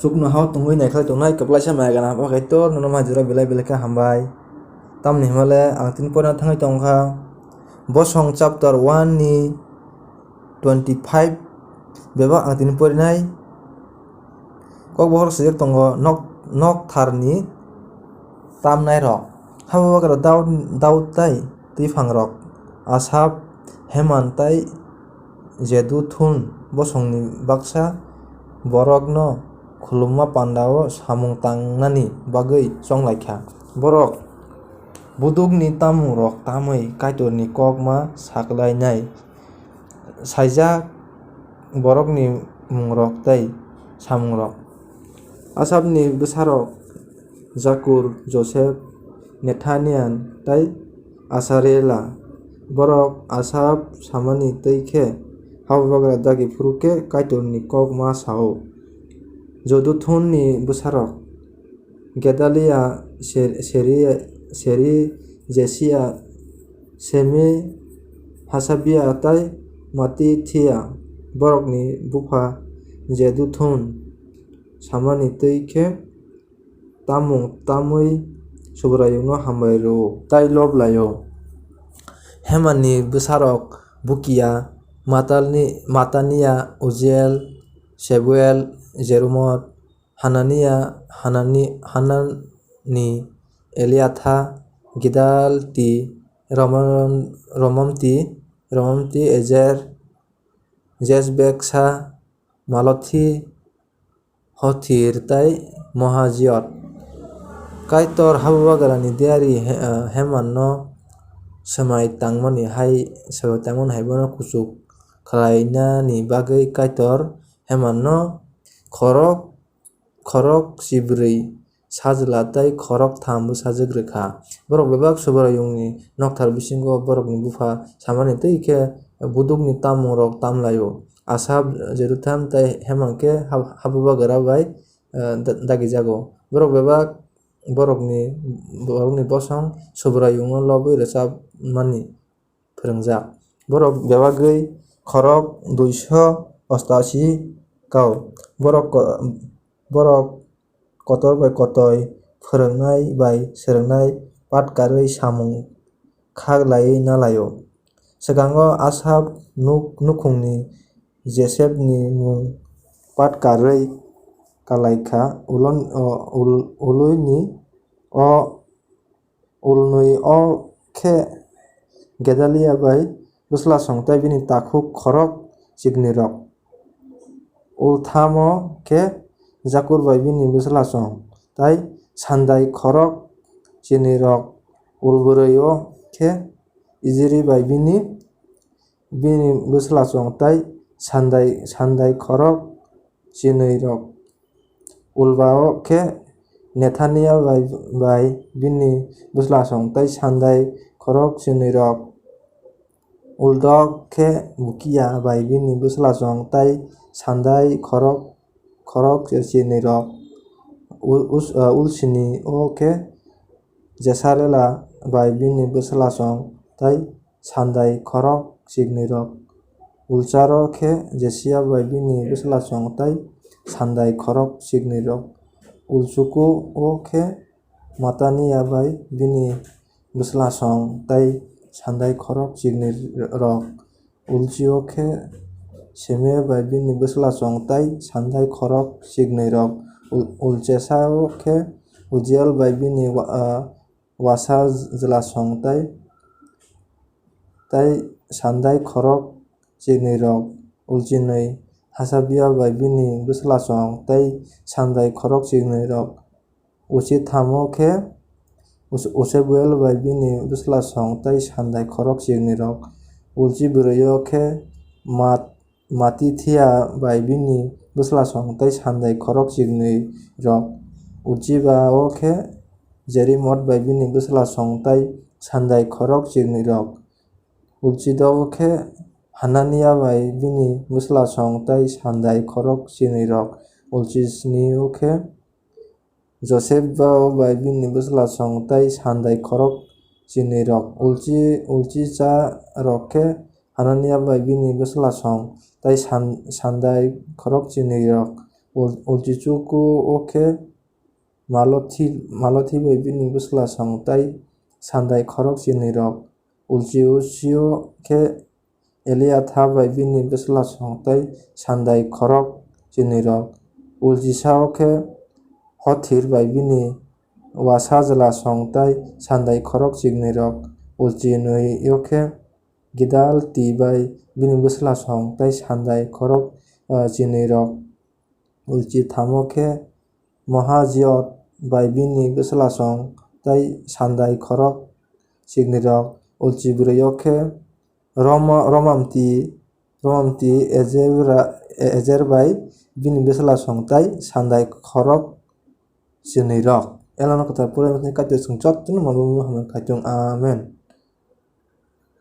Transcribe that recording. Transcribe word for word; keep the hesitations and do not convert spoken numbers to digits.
Chuknohao tongwi naikhlai tongnai kwplaisa maya gana bagwi tor nono majra belai belai khe hambai. Tamni hwnmale ang tini porina thangwi tongkha. Bosong chapter one ni twenty five bebak ang tini porinai. Kokbohor swijak tongo nok, nok tharni tamnairok. Habo bagwi Daud, Daud tai twiphangrok, Asap, Heman tai Jeduthun bosongni baksa borokno khulumma pandao samung tangnani bagwi chonglaikha. Borok budukni tamungrok tamwi Kaitorni kok ma saklainai. Saijak borokni mungrok tei samungrok. Asapni bwsarok Jakur, Josep, Nethanian tei Asarela. Borok Asap samani twi khe habugra dagi phuru khe Kaitorni kok ma sao. Joduthunni bwsarok Gedalia, Ser-, Seri, Seri, Jesia, Semi, Hasabia tei Matithia. Borokni bupha Jeduthun samani twi khe tamung tamwi Subraiyungno hambai rwo tei lob lai-o. Hemanni bwsarok Bukia, Matalni-, Matania, Ujiel, Sebuel, Jerumot, Hanania, Hanani, Hanani, Eliatha, Gidalti, Romam-, Romamti, Romamti, Ejer, Jesbeksa, Malothi, Hothir tei Mohajiot. Kaitor habubagrani diari He-, Hemanno swmai tangmani hai, swmai tangmani hai bono kuchuk khlainani bagwi Kaitor Hemanno khorok, khorok chibrwi sajla tei khorok tham bwsajwk rwkha. Borok bebak Subraiyungni nokthar bisingo borokni bupha samani twi khe budukni tamungrok tamlaio. Asap, Jeduthun tei Heman khe hab-, habubagra bai, eh, da-, dagijago. Borok bebak borokni, borokni bosong Subraiyungno lobwi rwchapmani phrwngjak. Borok bebagwi khorok duiso ostashi kao. Borok ko-, borok kotor bai kotoi, phrwngnai bai swrwngnai, pat karwi samung kha laiwi na laio. Swkango Asap nuk-, nukhungni Jesepni mung pat karwi kalaikha, ulon-, o, ul-, ulwini o ulnwi o khe Gedalia bai bwslasong tei bini takhuk khorok chiknwirok. Ulthamo khe Jakur bai bini bwslasong tei sandai khorok chiknwirok. Ulbwrwi o khe Ijiri bai bini, bini bwslasong tei sandai, sandai khorok chiknwirok. Ulba o khe Nethania bai, bai bini bwslasong tei sandai khorok chiknwirok. Uldo khe Bukia bai bini bwslasong tei sandai khorok, khorok chiknwirok. Ul-, us-, uh, ulsini o khe Jesarela bai bini bwslasong tei sandai khorok chiknwirok. Ulcharo khe Jesia bai bini bwslasong tei sandai khorok chiknwirok. Ulchuku o khe Matania bai bini bwslasong tei sandai khorok chiknwirok. Ulchio khe Simei bai bini bwslasong tei sandai khorok chiknwirok. Ul-, ulchesao khe Ujiel bai bini wa-, ah, wasa jwlasong tei, tei sandai khorok chiknwirok. Ulchinwi Hasabia bai bini bwslasong tei sandai khorok chiknwirok. Ulchithamo khe Us-, Usebuel bai bini bwslasong tei sandai khorok chiknwirok. Ulchibwrwio khe Mat-, Matithia bai bini bwslasong tei sandai khorok chiknwirok. Ulchiba o khe Jerimot bai bini bwslasong tei sandai khorok chiknwirok. Ulchido o khe Hanania bai bini bwslasong tei sandai khorok chiknwirok. Ulchisni o khe Josep ba o bai bini bwslasong tei sandai khorok chiknwirok. Ulchi, ulchicha rok khe Hanania bai bini bwslasong tei san-, sandai khorok chiknwirok. Ulchichuku-o khe Malothi bai bini bwslasong tei sandai khorok chinwirok. Ulchiuchio khe Eliatha bai bini bwslasong tei sandai khorok chinwirok. Ulchisa-o khe Hothir bai bini wasajlasong tei sandai khorok chinwirok. Ulchinwi-o khe Gidalti bai bini bwslasong tei sandai khorok chinwirok. Ulchitham-o khe Mohajiot bai bini bwslasong tei sandai khorok chinwirok. Ulchibrwi-o khe Romamti Romamti Ejer bai bini bwslasong tei sandai khorok chinwirok. Elano kwtal pura Kaitor chwng jotono mabo hamya kaitung. Amen.